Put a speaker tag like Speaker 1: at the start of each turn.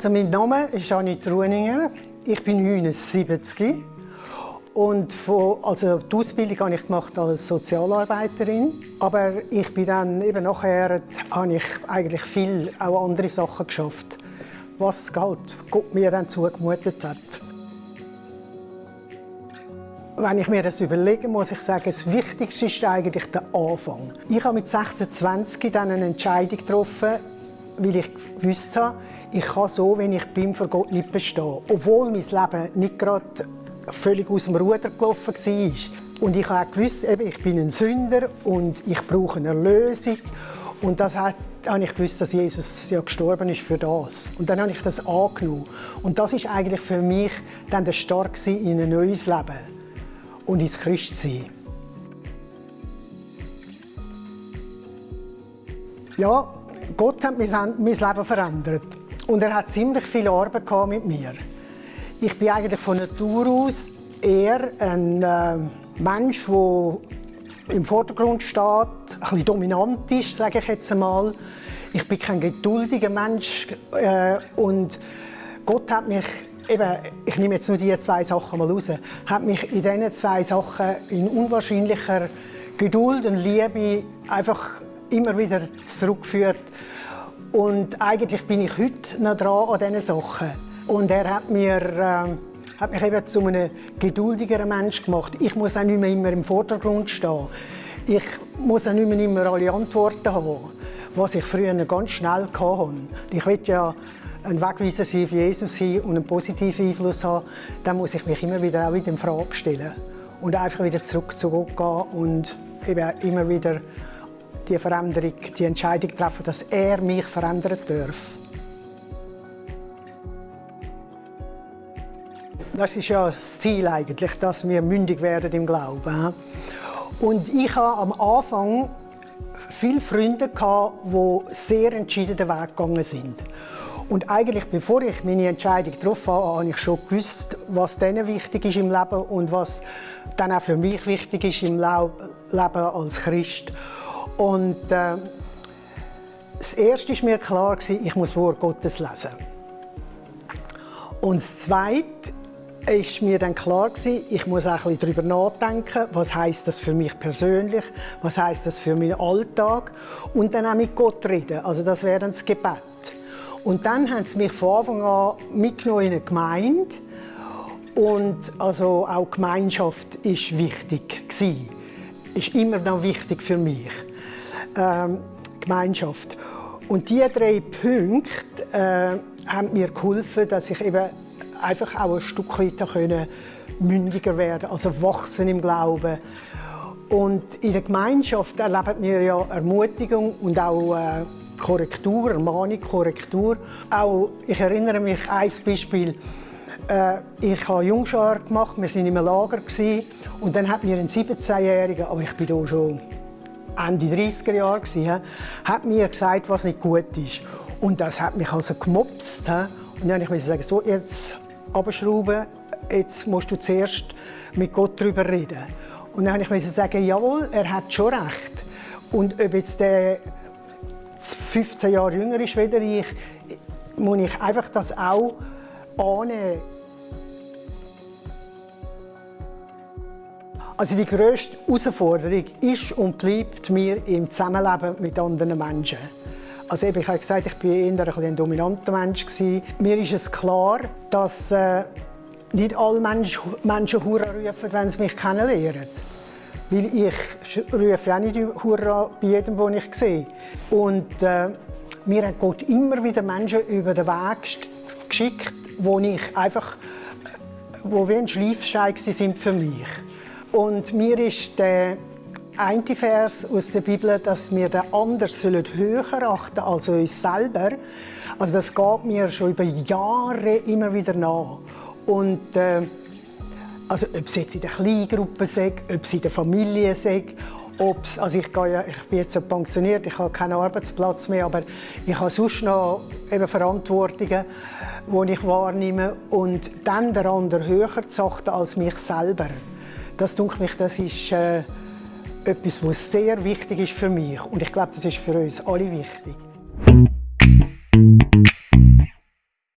Speaker 1: Also mein Name ist Anita Runinger. Ich bin 79 und die Ausbildung habe ich gemacht als Sozialarbeiterin. Aber ich bin dann eben nachher habe ich eigentlich viel auch andere Sachen geschafft, was Gott mir dann zugemutet hat. Wenn ich mir das überlege, muss ich sagen, das Wichtigste ist eigentlich der Anfang. Ich habe mit 26 dann eine Entscheidung getroffen, weil ich gewusst habe, ich kann so, wie ich bin, vor Gott nicht bestehen. Obwohl mein Leben nicht gerade völlig aus dem Ruder gelaufen war. Und ich habe auch gewusst, ich bin ein Sünder und ich brauche eine Erlösung. Und das habe ich gewusst, dass Jesus ja gestorben ist für das. Und dann habe ich das angenommen. Und das ist eigentlich für mich dann der Start in ein neues Leben und ins Christsein. Ja, Gott hat mein Leben verändert. Und er hat ziemlich viel Arbeit mit mir. Ich bin eigentlich von Natur aus eher ein Mensch, der im Vordergrund steht, ein bisschen dominant ist, sage ich jetzt einmal. Ich bin kein geduldiger Mensch und Gott hat mich, ich nehme jetzt nur diese zwei Sachen mal raus, hat mich in diesen zwei Sachen in unwahrscheinlicher Geduld und Liebe einfach immer wieder zurückgeführt. Und eigentlich bin ich heute noch dran an diesen Sachen. Und er hat mich eben zu einem geduldigeren Mensch gemacht. Ich muss auch nicht mehr immer im Vordergrund stehen. Ich muss auch nicht mehr immer alle Antworten haben, was ich früher ganz schnell hatte. Ich will ja ein Wegweiser sein für Jesus sein und einen positiven Einfluss haben. Dann muss ich mich immer wieder in Frage stellen. Und einfach wieder zurück zu Gott gehen und eben immer wieder die Veränderung, die Entscheidung treffen, dass er mich verändern darf. Das ist ja das Ziel eigentlich, dass wir mündig werden im Glauben. Und ich hatte am Anfang viele Freunde, die sehr entschieden den Weg gegangen sind. Und eigentlich, bevor ich meine Entscheidung getroffen habe, habe ich schon gewusst, was denen wichtig ist im Leben und was dann auch für mich wichtig ist im Leben als Christ. Und das Erste war mir klar, ich muss das Wort Gottes lesen. Und das Zweite ist mir dann klar, ich muss auch ein bisschen darüber nachdenken, was heisst das für mich persönlich, was heisst das für meinen Alltag und dann auch mit Gott reden. Also das wäre dann das Gebet. Und dann haben sie mich von Anfang an mitgenommen in eine Gemeinde. Und also auch Gemeinschaft ist wichtig gewesen. Ist immer noch wichtig für mich. Gemeinschaft. Und diese 3 Punkte haben mir geholfen, dass ich eben einfach auch ein Stück weiter mündiger werden, also wachsen im Glauben. Und in der Gemeinschaft erleben wir ja Ermutigung und auch Korrektur, Ermahnung, Korrektur. Auch, ich erinnere mich an ein Beispiel. Ich habe Jungschar gemacht, wir waren im Lager und dann hat mir ein 17-Jähriger, aber ich bin da schon Ende 30er Jahre, hat mir gesagt, was nicht gut ist. Und das hat mich also gemobst. Und dann musste ich sagen, so, jetzt abschrauben, jetzt musst du zuerst mit Gott darüber reden. Und dann musste ich sagen, jawohl, er hat schon recht. Und ob jetzt der 15 Jahre jünger ist als ich, muss ich einfach das auch annehmen. Also die grösste Herausforderung ist und bleibt mir im Zusammenleben mit anderen Menschen. Also ich habe gesagt, ich war eher ein dominanter Mensch. Mir ist es klar, dass nicht alle Menschen Hurra rufen, wenn sie mich kennenlernen. Weil ich rufe auch nicht Hurra bei jedem, den ich sehe. Und mir hat Gott immer wieder Menschen über den Weg geschickt, wo wie ein Schleifstein sind für mich. Und mir ist der eine Vers aus der Bibel, dass wir den anderen höher achten als uns selber. Also das geht mir schon über Jahre immer wieder nach. Und also ob es jetzt in der Kleingruppe sei, ob es in der Familie sei, also ich bin jetzt so pensioniert, ich habe keinen Arbeitsplatz mehr, aber ich habe sonst noch eben Verantwortungen, die ich wahrnehme. Und dann den anderen höher zu achten als mich selber. Das denke ich, das ist etwas, was sehr wichtig ist für mich. Und ich glaube, das ist für uns alle wichtig.